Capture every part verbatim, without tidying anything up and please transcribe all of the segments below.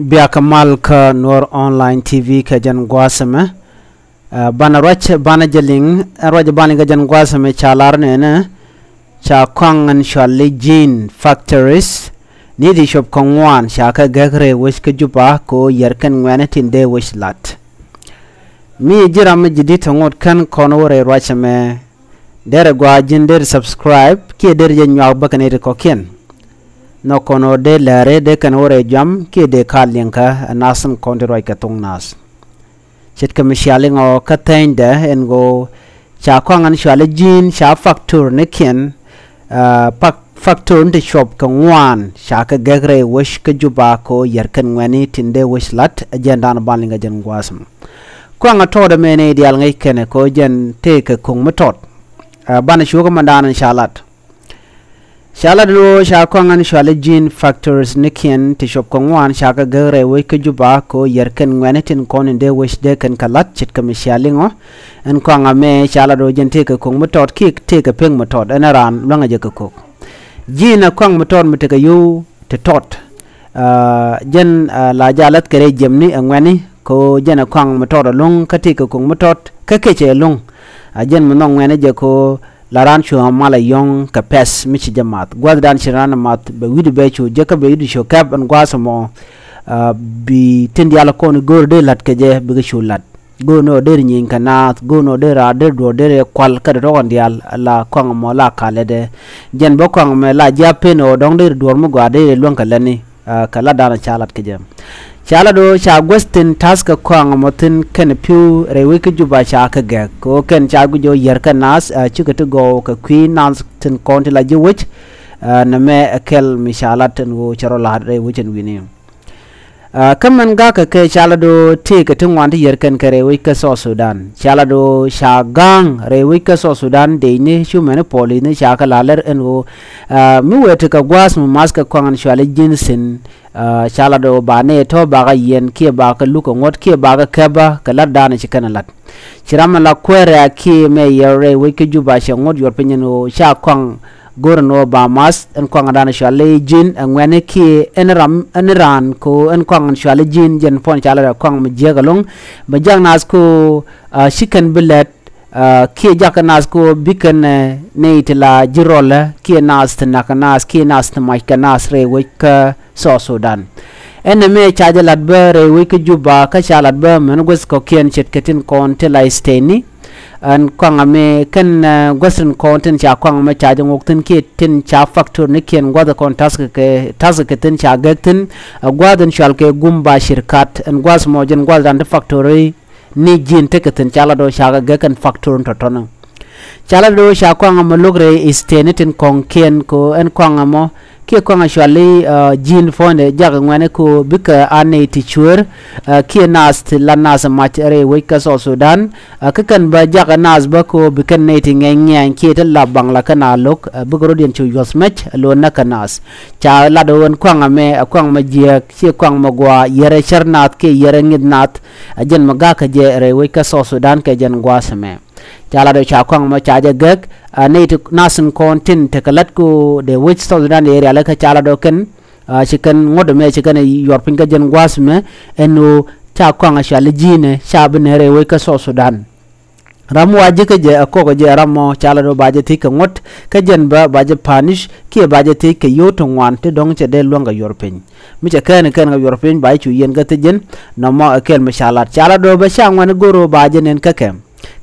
Bia kä mal kä Nuɔr Online T V kɛ jɛn gua̱a̱th ɛmɛ. Ɛ, banɛ ruac banɛ jɛ liŋ, ɛ ruac banɛ liŋ kɛ jɛn gua̱a̱th ɛmɛ ca lar nɛnɛ. Ca kɔaŋ ɛn cuali gene factories ni ti cuɔp kɛ ŋuan ca kɛ gɛk rɛy wec kä Juba kɛ ɣöö yɛr kɛn ŋuɛ̈ni tin dee wec lat. Mi ji̱ ram mi ji̱ di̱t ŋot kän kɔn wä rɛy ruac ɛmɛ. Derɛ gɔaa ji̱n dee subscribe kiɛ dee jɛ nyuak bä kɛn i̱ ti kɔ̱kiɛn. Nhɔk kɔn ɣöö dee lɛri dee kɛn wä rɛy jɔam kiɛ dee ka liɛŋkä ɛ nath in kɔn ti ruac kɛ thoŋ nath. Ce̱tkɛ mi cia liŋ ɔ kä thɛnydɛ ɛn ɣöö ca kɔaŋ ɛn cuali gene ca factory ni kiɛn, ɛ, factory ni ti cuɔp kɛ ŋuan ca kɛ gɛk rɛy wec kä Juba kɛ ɣöö yɛr kɛn ŋuɛ̈ni tin dee wec lat ɛ jɛn da̱a̱n ban liŋ kɛ jɛn gua̱a̱th ɛmɛ. Kɔaŋ ɛ tɔɔt ɛmɛ ni diaal ŋäc kɛnɛ kɛ ɣöö jɛn tëëkɛ ko̱ŋ mi tɔt. Ɛ, banɛ cuɔ̱kä mɛn da̱a̱n ɛn ca lat. Ca lat ɛn ɣöö ca kɔaŋ ɛn cuali gene factories ni kiɛn ti cuɔp kɛ ŋuan ca kɛ gäk rɛy wec kä Juba kɛ ɣöö yɛr kɛn ŋuɛ̈ni tin kɔn in dee wec dee kɛn kɛ la̱t ce̱tkɛ mi cia liŋ ɔ. Ɛn kɔaŋ ɛmɛ ca lat ɣöö jɛn tëëkɛ ko̱ŋ mi tɔt kiɛ tëëkɛ pek mi tɔt ɛn ɛ raan luäŋɛ jɛ kɛ ko̱k. Gene ɛ kɔaŋ mi tɔt mi tekɛ yio̱w ti tɔt. Ɛ, jɛn, ɛ, la jɛ a la̱th kɛ rɛy jiɛmni ɛ ŋuɛ̈ni kɛ ɣöö jɛn ɛ kɔaŋ mi tɔt ɛlɔ̱ŋ kä tëëkɛ ko̱ŋ mi tɔt kä kecɛ ɛlɔ̱ŋ. Ɛ, jɛn mi nhɔk ŋuɛ̈ni jɛ kɛ ɣöö la raan cu mal a yɔ̱ŋ kɛ pɛ̈th mi ci jɛ math. Gua̱thdan ci raan math bɛ wi̱cdu bɛ cu jek kä bɛ wi̱cdu cu kɛp ɛn gua̱a̱th ɛmɔ. Ɛ, bi tin diaal kɔn i̱ go̱o̱r dee la̱t kɛ jɛ bikɛ cu la̱t. Go̱o̱r ni ɔ dee ri nyieny kɛ naath, go̱o̱r ni ɔ dee raa dee duɔ̱ɔ̱r dee ri kual kä dee tɔkɔn diaal la kɔaŋ ɛmɔ la kalɛ dee. Jɛn bä kɔaŋ ɛmɛ la ji̱ a pen ɔ dɔ̱ŋ dee ri duɔ̱ɔ̱r mi gɔaa dee ri luäŋ kɛ lätni. Ɛ, kɛ latdan ca lat kɛ jɛ. Ca lat ɣöö ca guäth tin ta̱th kɛ kɔaŋ ɛmɔ thi̱n kɛnɛ pi̱w rɛy wec kä Juba ca kɛ gɛk kɛ ɣöö kɛn ca guic ɣöö yär kɛ naath, ɛ, cikɛ ti gɔw kɛ kui̱ naath tin kɔn ti la ji̱ wec. Ɛ, nɛmɛ ɛ kɛl mi ca lat ɛn ɣöö cɛ rɔ la̱t rɛy wec ɛn wi̱ni. Ɛ, kä mɛn ga̱kä kɛ ca lat ɣöö tëëkɛ ti ŋuan ti yär kɛn kɛ rɛy wec kä South Sudan. Ca lat ɣöö ca ga̱a̱ŋ rɛy wec kä South Sudan decni cu mɛni polithni ca kɛ la̱t lɛr ɛn ɣöö, ɛ, mi wëë tekɛ gua̱a̱th mi math kɛ kɔaŋ ɛn cuali gene thi̱n. Ɛ, ca lat ɣöö ba nɛy tɔ̱ bakɛ yiɛn kiɛ bakɛ luk kɛ ŋuɔ̱t kiɛ bakɛ kɛpä kɛ latdan ci kɛn ɛ lat. Ci ram mi la kuäärɛ kiɛ mɛ yɛr rɛy wec kä Juba cɛ ŋuɔ̱t yuɔr piny ɛn ɣöö ca kɔaŋ go̱r ɛn ɣöö ba math ɛn kɔaŋdan cuali gene ɛ ŋuɛ̈ni kiɛ ɛn ram ɛn raan kɛ ɣöö ɛn kɔaŋ cuali gene jɛn puɔ̱n ca lat ɛ kɔaŋ mi jiääk ɛlɔ̱ŋ. Bɛ jak naath kɛ ɣöö, ɛ, ci kɛn bi lɛt. Ɛ, kiɛ jakä naath kɛ ɣöö bikɛn, ɛ, nɛy ti la ji̱ rɔlä kiɛ naath ti na̱k kɛ naath kiɛ naath ti mac kɛ naath rɛy wec kä South Sudan. Ɛn nɛmɛ ca jɛ lat bä rɛy wec kä Juba kä ca lat bä mɛn guäth kɔ̱kiɛn ce̱tkɛ tin kɔn ti la stateni. Ɛn kɔaŋ ɛmɛ kɛn, ɛ, guäth tin kɔn tin ca kɔaŋ ɛmɛ ca jɛ ŋok thi̱n kiɛ tin ca factory ni kiɛn gua̱th kɔn ta̱thkɛ kɛ ta̱thkɛ kɛ thi̱n ca gɛk thi̱n. Ɛ, gua̱th in cual kɛ Gumba Shirkat ɛn gua̱th mɔ jɛn gua̱thdan ti factory ni gene tekɛ thi̱n ca lat ɣöö ca kɛ gɛk ɛn factory tɔ̱tɔ̱ni. Ca lat ɣöö ca kɔaŋ ɛmɔ lo̱k rɛy stateni tin kɔ̱ŋkiɛn kɛ ɣöö ɛn kɔaŋ ɛmɔ kiɛ kɔaŋ ɛ cuali, ɛ, gene puɔ̱nydɛ jakä ŋuɛ̈ni kɛ ɣöö bikɛ a nɛy ti cuëër, ɛ, kiɛ naath ti la naath mac rɛy wec kä South Sudan. Ɛ, kä kɛn bä jakä naath bä kɛ ɣöö bikɛn nɛy ti ŋɛ̈ny ŋɛ̈ny kiɛ ti la baŋ la kɛn a lo̱k, ɛ, bikɛ rɔ̱diɛn cu yuɔ̱th mɛc ɛ lo̱n näk kɛ naath. Ca lat ɣöö ɛn kɔaŋ ɛmɛ ɛ kɔaŋ mɛ jiääk ciɛ kɔaŋ mɛ gɔaa yɛrɛ cär naath kiɛ yɛrɛ ŋi̱th naath. Ɛ jɛn mɛ ga̱kä jɛ rɛy wec kä South Sudan kɛ jɛn gua̱a̱th ɛmɛ. Ca lat ɣöö ca kɔaŋ mɔ ca jɛ gɛk, ɛ, nɛy ti nath in kɔn tin tekɛ lät kɛ ɣöö dee wec South Sudan dee rialikä ca lat ɣöö kɛn, ɛ, ci kɛn ŋuɔ̱t ɛmɛ ci kɛn ɛ yuɔr piny kä jɛn gua̱a̱th ɛmɛ. Ɛn ɣöö ca kɔaŋ ɛ cuali gene ca bi nɛ rɛy wec kä South Sudan. Ram wa ji̱ kä jɛ ɛ kɔk ɛ jɛ ram mɔ ca lat ɣöö ba jɛ thiec kɛ ŋuɔ̱t kä jɛn bä ba jɛ punish kiɛ ba jɛ thiec kɛ yio̱w ti ŋuan ti dɔ̱ŋ cɛ dee luäŋ kɛ yuɔr piny. Mi cɛ kɛn kɛn kɛ yuɔr piny ba jɛ cu yiɛn kä thiec jɛn. Nɔmɔ ɛ kɛl mi ca lat ca lat ɣöö bä ca ŋuɛ̈ni go̱r ɣöö ba jɛ nɛn kä kɛ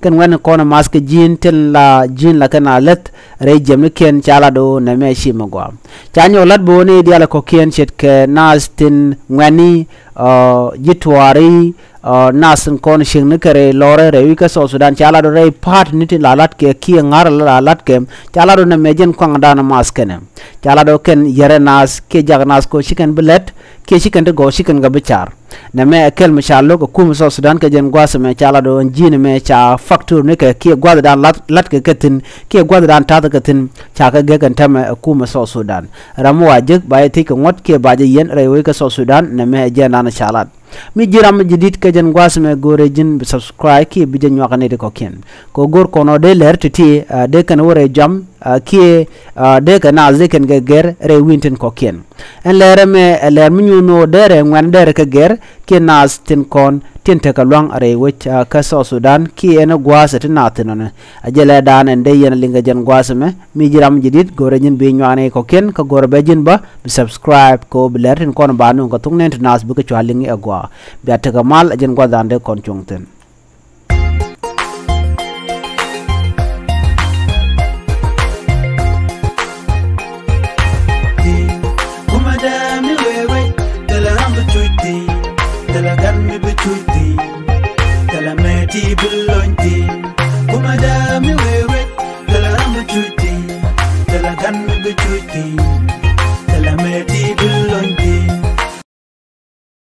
kɛn ŋuɛ̈ni kɔn ɛ math kɛ gene tin la gene la kɛn a läth rɛy jiɛmnikiɛn ca lat ɣöö nɛmɛ ci mi gɔaa. Ca nyɔk lat bi ɣöö ni diaal kɔ̱kiɛn ce̱tkɛ naath tin ŋuɛ̈ni, ɛ, ji̱ tuaari, ɛ, naath tin kɔn ciëŋni kɛ rɛy lɔrɛ rɛy wec kä South Sudan ca lat ɣöö rɛy pa̱a̱t ni tin la latkɛ kiɛ ŋa̱r la latkɛ ca lat ɣöö nɛmɛ jɛn kɔaŋdan math kɛnɛ. Ca lat ɣöö kɛn yɛrɛ naath kiɛ jak naath kɛ ɣöö ci kɛn bi lɛt kiɛ ci kɛn ti gɔw ci kɛn kɛ bi car. Nɛmɛ ɛ kɛl mi ca lo̱k ɛ kumɛ South Sudan kɛ jɛn gua̱a̱th ɛmɛ ca lat ɣöö ɛn gene ɛmɛ ca factory ni kɛ kiɛ gua̱thdan lat latkɛ kɛ thi̱n kiɛ gua̱thdan ta̱thkɛ thi̱n ca kɛ gɛk ɛn täämɛ ɛ kumɛ South Sudan. Ram mi wa jek ba jɛ thiec kɛ ŋuɔ̱t kiɛ ba jɛ yiɛn rɛy wec kä South Sudan nɛmɛ ɛ jɛndan ca lat. Mi ji̱ ram mi ji̱ di̱t kɛ jɛn gua̱a̱th ɛmɛ, go̱o̱rɛ ji̱n bi subscribe kiɛ bi jɛ nyuak ni ti kɔ̱kiɛn. Kɛ go̱o̱r kɔn ɔ dee lɛr ti̱ti̱, ah, dee kɛn wä rɛy jam, ah, kiɛ, ah, dee kɛ naath dee kɛn kɛ gɛr rɛy wi̱n tin kɔ̱kiɛn. Ɛn lɛr ɛmɛ ɛ lɛr mi nyuun ɣöö dee rɛy ŋuɛ̈n dee rɛ kɛ gɛr kiɛ naath tin kɔn tin tekɛ lua̱ŋ rɛy wec, ah, kä South Sudan kiɛ ɛn gua̱a̱th ɛ ti naath tin ɔnɛ. A jɛ lɛ daan ɛn dee yɛn a liŋ kɛ jɛn gua̱a̱th ɛmɛ. Mi ji̱ ram ji̱ di̱t, go̱o̱rɛ ji̱n bi nyuak ni kɔ̱kiɛn, kä go̱o̱rɛ bɛ ji̱n bä bi subscribe kɛ ɣöö bi lɛr tin kɔn ba nuŋ kɛ thok nɛn ti naath bikɛ cua liŋ ɛ gɔaa. Bia tekɛ mal, a jɛn gua̱a̱th daan dee kɔn cuŋ thi̱n. Kumɛ dee mi wee wec, thilɛ ram bi cuc thi̱n, thilɛ gan mi bi cuc thi̱n, thilɛ mɛ ti bi lony thi̱n. Kumɛ dee mi wee wec, thilɛ ram bi cuc thi̱n, thilɛ gan mi bi cuc thi̱n.